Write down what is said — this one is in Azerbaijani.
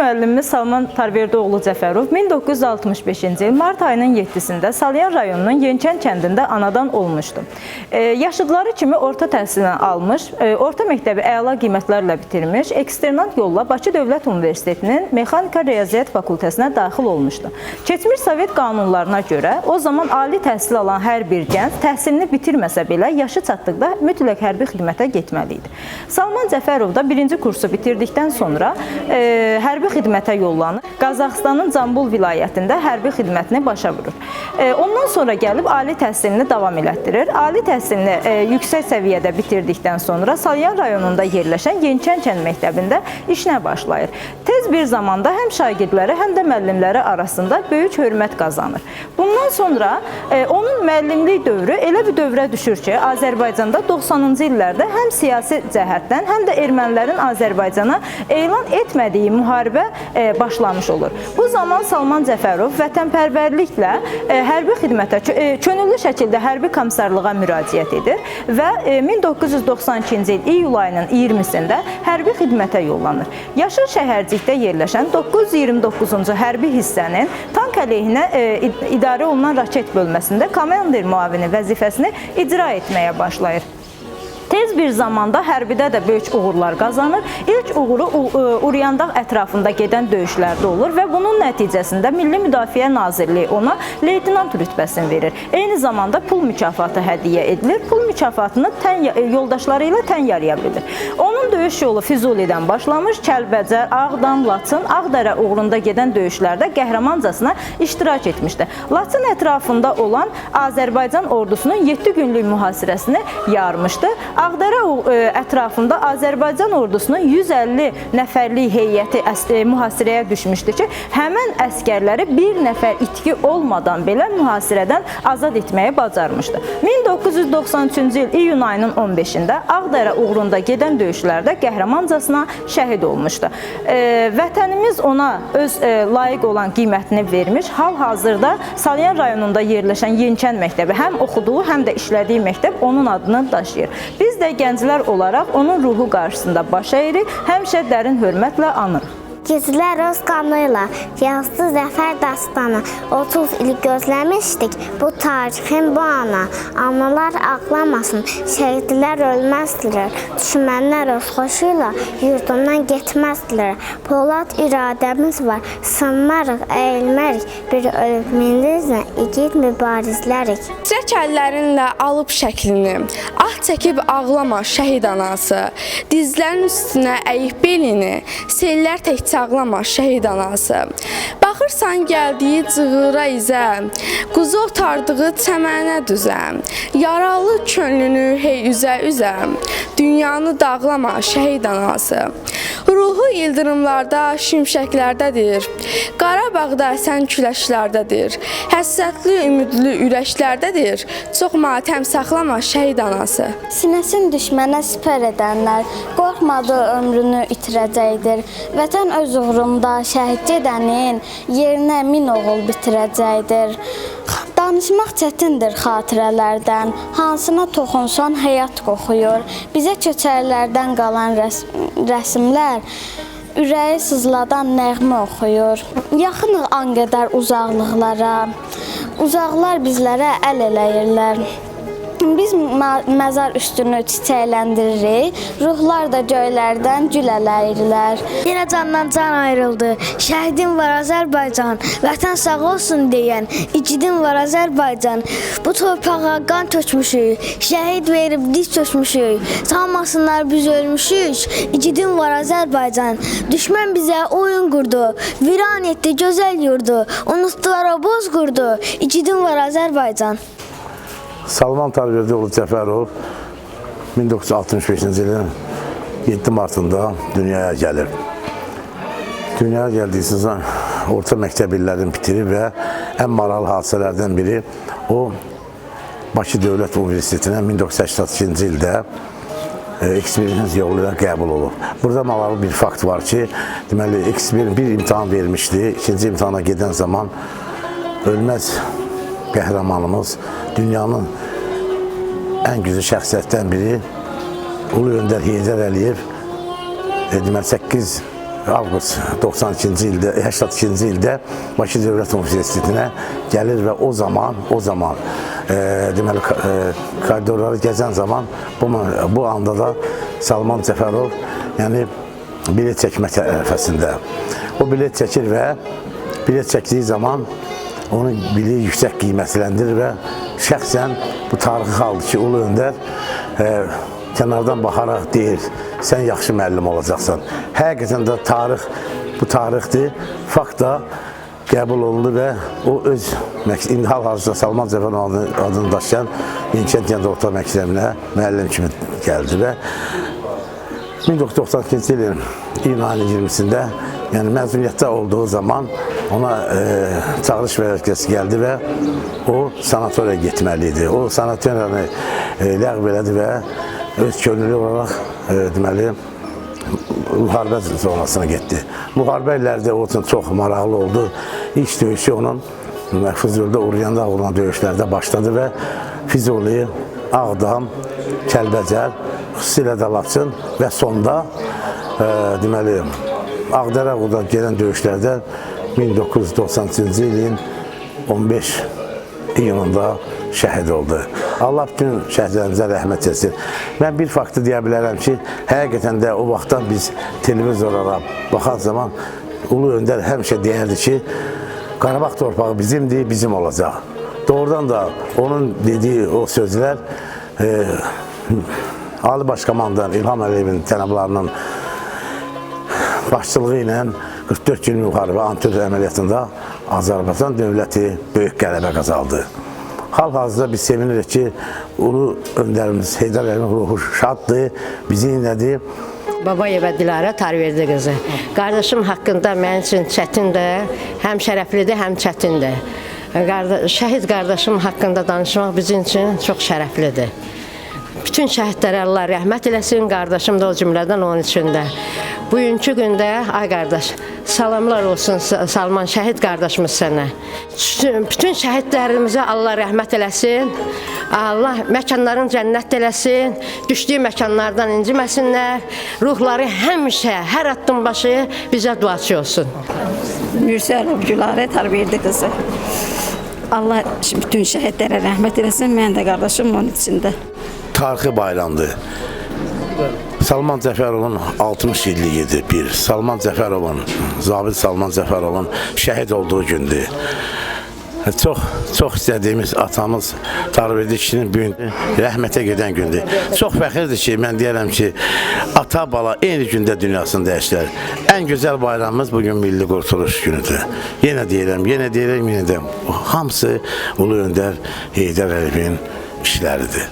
müəllimimiz Salman Tarverdioğlu Cəfərov 1965-ci il mart ayının 7-sində Salyan rayonunun Yenikənd kəndində anadan olmuşdu. Yaşıdları kimi orta təhsilini almış, orta məktəbi əla qiymətlərlə bitirmiş, eksternat yolla Bakı Dövlət Universitetinin Mexanika Riyaziyyat Fakültəsinə daxil olmuşdu. Keçmiş Sovet qanunlarına görə o zaman ali təhsil alan hər bir gənc təhsilini bitirməsə belə yaşı çatdıqda mütləq hərbi xidmətə getməli idi. Salman Cəfərov da birinci kursu bitirdikdən sonra hərbi xidmətə yollanır. Qazaxıstanın Cambul vilayətində hərbi xidmətini başa vurur. Ondan sonra gəlib ali təhsilini davam elətdirir. Ali təhsilini yüksək səviyyədə bitirdikdən sonra Salyan rayonunda yerləşən Yenikənd kənd məktəbində işinə başlayır. Tez bir zamanda həm şagirdləri, həm də müəllimləri arasında böyük hörmət qazanır. Bundan sonra onun müəllimlik dövrü elə bir dövrə düşür ki, Azərbaycanda 90-cı illərdə həm siyasi cəhətdən, həm də ermənilərin Azərbaycana elan etmədiyi müharibə başlamış olur. Bu zaman Salman Cəfərov vətənpərvərliklə hərbi xidmətə, könüllü şəkildə hərbi komissarlığa müraciət edir və 1992-ci il iyul ayının 20-sində hərbi xidmətə yollanır. Yaşıl şəhərcikdə yerləşən 929-cu hərbi hissənin tank əleyhinə idarə olunan raket bölməsində komandir müavini vəzifəsini icra etməyə başlayır. Tez bir zamanda hərbidə də böyük uğurlar qazanır. İlk uğuru Uriyandağ ətrafında gedən döyüşlərdə olur və bunun nəticəsində Milli Müdafiə Nazirliyi ona leytenant rütbəsini verir. Eyni zamanda pul mükafatı hədiyyə edilir. Pul mükafatını yoldaşları ilə tən yarıya bölür. Onun döyüş yolu Füzulidən başlamış, Kəlbəcər, Ağdam, Laçın, Ağdərə uğrunda gedən döyüşlərdə qəhrəmancasına iştirak etmişdi. Laçın ətrafında olan Azərbaycan ordusunun 7 günlük mühasirəsini yarmışdı. Ağdərə ətrafında Azərbaycan ordusunun 150 nəfərlik heyəti mühasirəyə düşmüşdü ki, həmən əsgərləri bir nəfər itki olmadan belə mühasirədən azad etməyi bacarmışdı. 1993-cü il iyun ayının 15-də Ağdərə uğrunda gedən döyüşlərdə qəhrəmancasına şəhid olmuşdu. Vətənimiz ona öz layiq olan qiymətini vermiş. Hal-hazırda Salyan rayonunda yerləşən Yenikənd məktəbi həm oxuduğu, həm də işlədiyi məktəb onun adını daşıyır. Biz də gənclər olaraq onun ruhu qarşısında baş əyirik, həmişə dərin hörmətlə anırıq. Gizlər öz qanıyla yazdı zəfər dastanı. 30 il gözləmişdik bu tarixin bu ana. Analar ağlamasın, şəhidlər ölməzdilər. Düşmənlər öz xoşuyla yurdundan getməzdilər. Polad iradəmiz var, sınmarıq, əyilmərik. Bir ölümümüzlə igid mübarizlərik. Titrək əllərinlə alıb şəklini, ah çəkib ağlama şəhid anası. Dizlərin üstünə əyib belini, sellər tək çağlama şəhid anası. Baxırsan gəldiyi cığıra izə, quzu otardığı çəmənə düzə, yaralı könlünü hey üzə üzə, dünyanı dağlama şəhid anası. Ruhu ildırımlarda, şimşəklərdədir, Qarabağda əsən küləşlərdədir, həsrətli, ümidli ürəklərdədir, çox matəm saxlama şəhid anası. Sinəsin düşmənə sipər edənlər, qorxmadı ömrünü itirəcəkdir. Vətən öz uğrunda şəhid gedənin yerinə min oğul bitirəcəkdir. Danışmaq çətindir xatirələrdən, hansına toxunsan həyat qoxuyur. Bizə köçərlərdən qalan rəsimlər ürəyi sızladan nəğmə oxuyur. Yaxınıq an qədər uzaqlıqlara, uzaqlar bizlərə əl eləyirlər. Biz məzar üstünü çiçəkləndiririk, ruhlar da göylərdən gül eləyirlər. Yenə candan can ayrıldı, şəhidim var Azərbaycan, vətən sağ olsun deyən, igidim var Azərbaycan. Bu torpağa qan tökmüşük, şəhid verib diz çökmüşük, sanmasınlar biz ölmüşük, igidim var Azərbaycan. Düşmən bizə oyun qurdu, viran etdi gözəl yurdu, unutdular o boz qurdu, igidim var Azərbaycan. Salman Tarverdioğlu Cəfərov 1965-ci ilin 7 martında dünyaya gəlir. Dünyaya gəldiyi zaman orta məktəb illərini bitirir və ən maraqlı hadisələrdən biri o Bakı Dövlət Universitetinə 1982-ci ildə eksperiment yolu ilə qəbul olub. Burada maraqlı bir fakt var ki, deməli eksperiment bir imtahan vermişdi. İkinci imtahana gedən zaman ölməz qəhrəmanımız, dünyanın ən güclü şəxsiyyətdən biri Ulu Öndər Heydər Əliyev, deməli 8 avqust 92-ci ildə, 82-ci ildə Bakı Dövlət Universitetinə gəlir və o zaman deməli koridorları gəzən zaman bu anda da Salman Cəfərov, yəni bilet çəkmə tərəfəsində. O bilet çəkir və bilet çəkdiyi zaman onun biliyi yüksək qiymətləndirir və şəxsən bu tarixi haldır ki, Ulu Öndər kənardan baxaraq deyir, sən yaxşı müəllim olacaqsan. Həqiqətən də tarix, bu tarixdir, fakt da qəbul olundu və o öz, indi hal-hazırda Salman Cəfərov adını daşıyan Yenikənd Kənd Orta Məktəbinə müəllim kimi gəldi və 1992-ci ilin iyun ayının 20-sində, yəni məzuniyyətdə olduğu zaman ona çağırış vərəqəsi gəldi və o sanatoriyaya getməli idi. O sanatoriyanı ləğv elədi və öz könüllü olaraq deməli müharibə zonasına getdi. Müharibə illəri də o üçün çox maraqlı oldu. İlk döyüşü onun Füzulidə Uryanda olan döyüşlərdə başladı və Füzuli, Ağdam, Kəlbəcər, xüsusilə də Laçın və sonda deməli Ağdərə gedən döyüşlərdə 1993-cü ilin 15 iyununda şəhid oldu. Allah bütün şəhidlərimizə rəhmət etsin. Mən bir faktı deyə bilərəm ki, həqiqətən də o vaxtdan biz televizorlara baxan zaman Ulu Öndər həmişə deyərdi ki, Qarabağ torpağı bizimdir, bizim olacaq. Doğrudan da onun dediyi o sözlər Ali Başkomandan İlham Əliyevin cənablarının başçılığı ilə 44 gün müharibə antiterror əməliyyatında Azərbaycan dövləti böyük qələbə qazandı. Hal-hazırda biz sevinirik ki, Ulu Öndərimiz Heydər Əliyevin ruhu şaddır, bizi inlədi. Babayeva Dilarə Tarverdi qızı. Qardaşım haqqında mənim üçün çətindir, həm şərəflidir, həm çətindir. Şəhid qardaşım haqqında danışmaq bizim üçün çox şərəflidir. Bütün şəhidlərə Allah rəhmət eləsin, qardaşım da o cümlədən onun üçün də. Bugünkü gündə, ay qardaş, salamlar olsun Salman şəhid qardaşımız sənə. Bütün şəhidlərimizə Allah rəhmət eləsin. Allah məkanların cənnət eləsin. Düşdüyü məkanlardan inciməsinlər. Ruhları həmişə, hər addım başı bizə duaçı olsun. Mürsəlov Gülarə Tarverdi qızı. Allah bütün şəhidlərə rəhmət eləsin. Mən də qardaşım onun içində. Tarixi bayramdır. Salman Cəfərovun 60 illiyidir bir. Salman Cəfərovun, zabit Salman Cəfərovun şəhid olduğu gündür. Çox, çox istədiyimiz atamız Tarverdi kişinin bu gün rəhmətə gedən gündür. Çox fəxirdir ki, mən deyərəm ki, ata bala eyni gündə dünyasını dəyişdilər. Ən gözəl bayramımız bugün Milli Qurtuluş günüdür. Yenə deyirəm, yenə deyirəm, yenə deyirəm. Hamısı Ulu Öndər Heydər Əliyevin işləridir.